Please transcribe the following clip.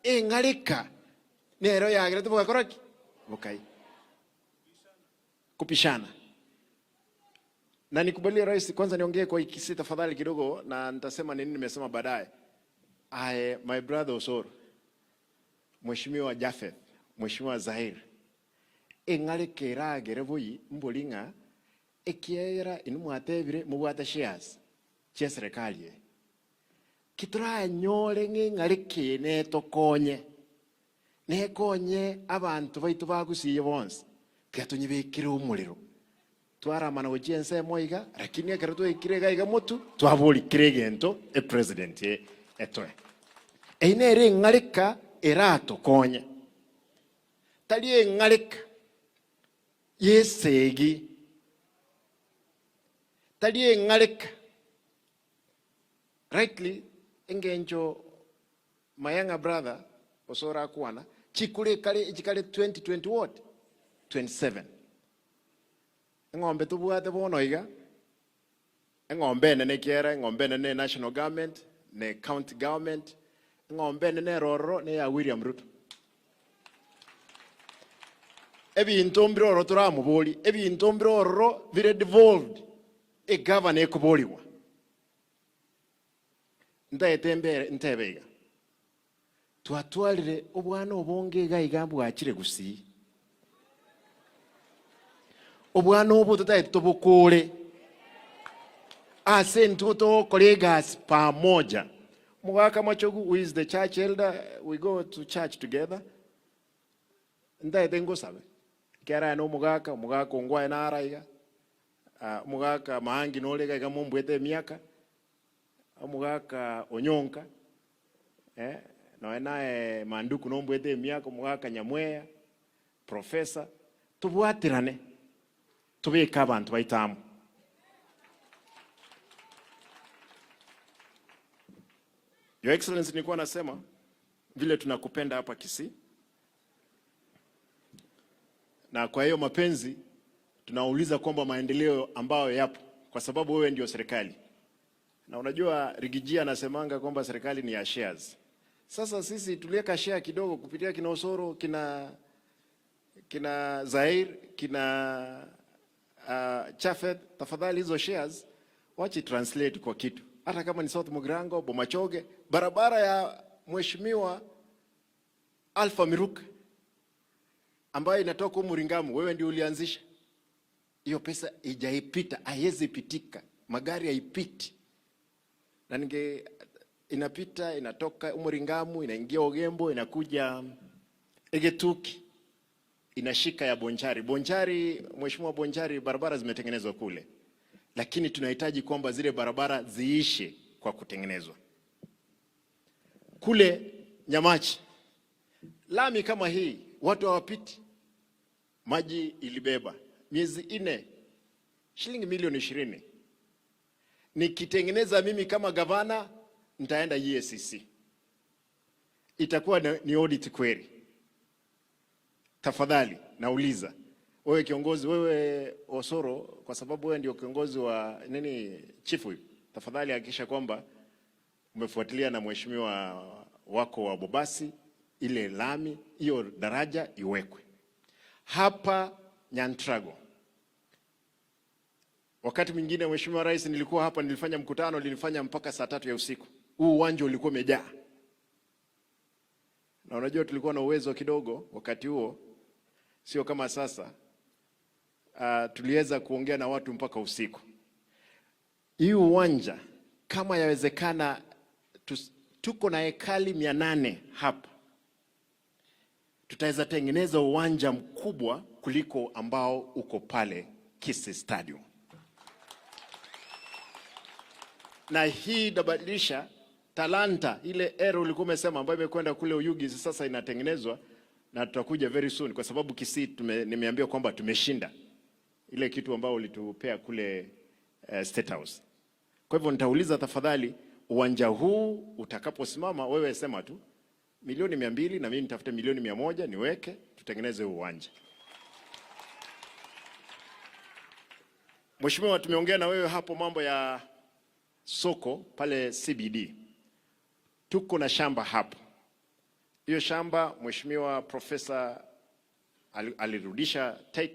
Eng'areka nero yagerete bogakora ki? Bokai. Kupishana. Na nikubalie rais, kwanza niongee kwa Kisii tafadhali kidogo, na nitasema nini nimesema baadaye. I, my brother Osoro, Mheshimiwa Japheth, Mheshimiwa Zahir, eng'areka eragere boyi mbori ng'a ekiagera inwe mwatebire mobwate shares chia serikali eye. Ki toranyore ng'a eng'areka eye netokonye, nekonye abanto baito ba Gusii bonsi, tiga tonyebekere omorero. Twaramana gochia ensemo iga, lakini ekero twaikire iga iga motu, twaboria kera egento epresident etoe. Eyio nere eng'areka eratokonye, tari eng'areka y'esegi, tari eng'areka. Rightly, engencho my younger brother gose orakwana, chikura ekare echikare 2020 what? 27. Eng'ombe tobwate bono iga, eng'ombe enene ekiagera eng'ombe enene ne national government, ne county government, eng'ombe enene ere ororo neya William Ruto. Ebinto mbire ororo toramoborie, ebinto mbire ororo bire devolved, egavana ekoborigwa. Ntaete mbere ntebe iga, twatwarire obwana obonge iga iga bwachire Gusii. Obwana obo totaete tobokore ase intwe togokora egasi pamoja. Omogaka Machogu who is the church elder, we go to church together, ntaete ngosabe, ekero aye na omogaka, omogaka ongwae naro iga, omogaka Maangi nore iga iga mombuete emiaka, Omogaka Onyonka, nonya naye Manduku nombwete emiaka, omogaka Nyamweya, Professor, tobwaterane tobeke abanto baito amo. Your Excellency, nilikuwa nasema vile tunakupenda hapa Kisii, na kwa hiyo mapenzi tunauliza kwamba maendeleo ambayo yapo, kwa sababu wewe ndio serikali. Na unajua Rigiji anasemanga kwamba serikali ni ya shares. Sasa sisi tuliweka share kidogo kupitia kina Osoro, kina Zair, kina Chafet. Tafadhali hizo shares wache translate kwa kitu, hata kama ni South Mugirango, Bomachoge, barabara ya Mheshimiwa Alpha Miruka ambayo inatoka Muringamu, wewe ndio ulianzisha hiyo. Pesa ijaipita, haiwezi pitika, magari haipiti, na ninge inapita inatoka Umuringamu inaingia Ogembo inakuja Egetuki inashika ya Bonchari. Bonchari, Mheshimiwa Bonchari, barabara zimetengenezwa kule, lakini tunahitaji kwamba zile barabara ziishe kwa kutengenezwa kule Nyamachi. Lami kama hii watu hawapiti, maji ilibeba miezi 4, shilingi milioni 20. Nikitengeneza mimi kama gavana nitaenda EACC, itakuwa ni audit query. Tafadhali nauliza wewe kiongozi, wewe Osoro, kwa sababu wewe ndio kiongozi wa nini chief huyu, tafadhali hakikisha kwamba umefuatilia na mheshimiwa wako wa Bobasi, ile lami hiyo daraja iwekwe hapa Nyantrago. Wakati mwingine Mheshimiwa Rais, nilikuwa hapa, nilifanya mkutano, nilifanya mpaka saa 3 ya usiku. Huu uwanja ulikuwa umejaa. Na unajua tulikuwa na uwezo kidogo wakati huo, sio kama sasa. Tuliweza kuongea na watu mpaka usiku. Hii uwanja kama yawezekana, tuko na ekali 800 hapa. Tutaweza tengeneza uwanja mkubwa kuliko ambao uko pale Kisii Stadium. Na hii itabadilisha talanta ile era ulikuwa umesema ambayo imekwenda kule Uyugi, sasa inatengenezwa na tutakuja very soon, kwa sababu Kisii nimeambiwa kwamba tumeshinda ile kitu ambayo ulitupea kule State House. Kwa hivyo nitauliza tafadhali, uwanja huu utakaposimama, wewe sema tu milioni 200 na mimi nitafute milioni 100 niweke, tutengeneze huu uwanja. Mheshimiwa, tumeongea na wewe hapo mambo ya soko pale CBD. Tuko na shamba hapo. Hiyo shamba Mheshimiwa Profesa alirudisha title.